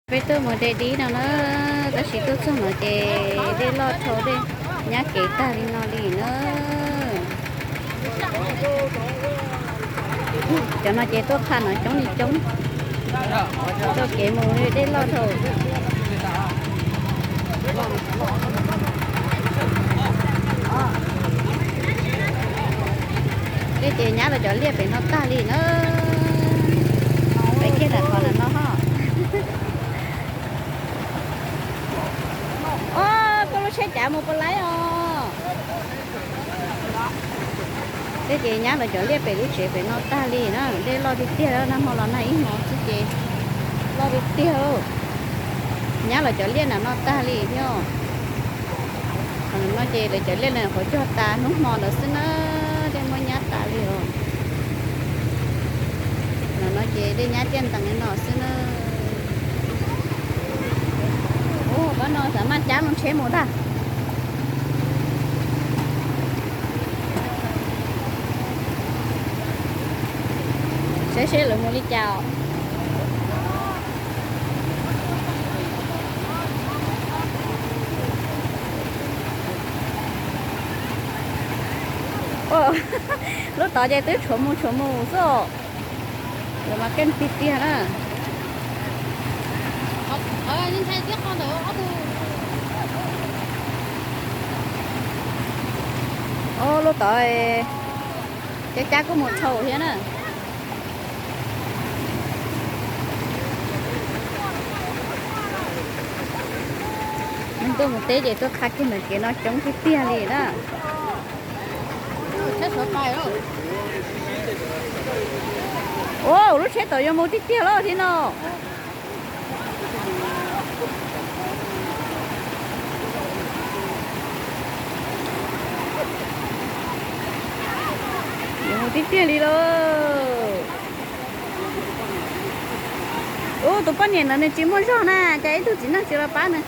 Peb tuaj mus de dib no na, tab sis tuaj txog no ces dej loj dhau, dej nyab kev tag li no li na. Cov no ces tuaj qha no coob li coob, tuaj kev mus dej loj dhau. Dej ces nyab los cov liaj pem no tag li na. Pem kiag ntawm qhov ntawm no ho. Os, koj lub tsheb cav mus puas laib os? Dej ces nyab los cov liaj pem lub tsev pem no tag li na. Dej loj tiag tiag, nag hmo los nag ib hmo xwb ces loj tiag tiag. Nyab los cov liaj ntawm no tag li thiab. Qhov no ces lawv cov liaj lawv qhov cog tas hnub hmo ntawd xwb na, dej muab nyab tas li os. Qhov no ces dej nyab tiaj ntees li no xwb na. Ua, pab no xav maj cab loo tsheb mus ntag. Saib seb lawv mus li cas os. Lub tod ces twb tshuav mus tshuav mus xwb os. Lawv mas keej tiag tiag na. Os, lub tod cab cab kuj mus dhau thiab na. Neeg tuaj mus teb ces tuaj qha kiag ntawm kev no coob tiag tiag li na. Ua, lub tsheb tom yuav mus tiag tiag lawm thiab no. Yuav mus tiag tiag li lauj. Ub, tus poj niam ntawd nws tsis muaj zog na, cas ib tug txiv neej tsis los pab nws.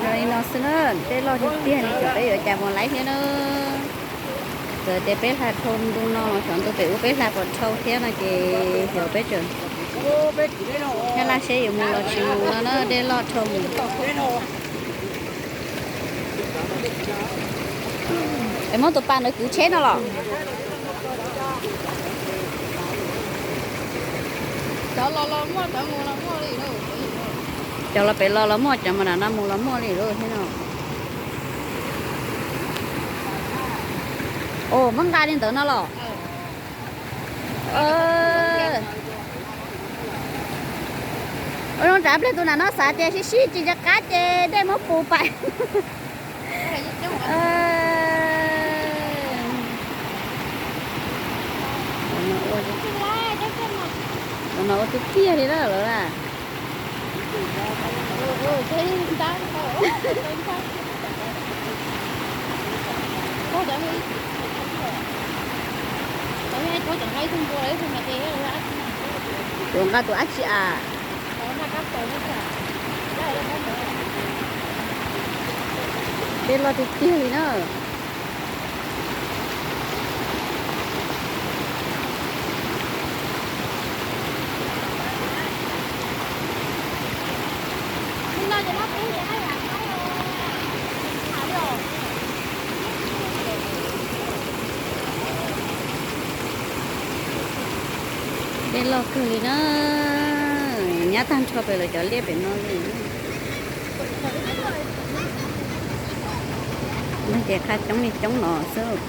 Zoo li no xwb na, dej loj tiag tiag li, peb yuav cas mus laib thiab na. Txawm tias peb hla dhau ntu no, xyov ntu pem ub peb hla puas dhau thiab no ces xyov peb tseem nyob laj seb yuav mus los tsis mus no na, dej loj dhau mus. Es muab tus pas ntawd kwv tsheb no los? Cov los pem los los muaj, cov mus nram no mus los muaj li lauj thiab no. Ua, muab nqa li ntawd no los? Ua, zoo tsav pliag tus nram no xav tias sib sib tsis nco qab ces dej muab pus pais. Ua no ua tiag tiag li lawm lawm na. Tus nqa tus dab tsi a? Dej loj tiag tiag li na. Dej loj kawg li na, nyab tag nrho pem lawv cov liaj pem no li. Neeg ces qha coob li coob no xwb.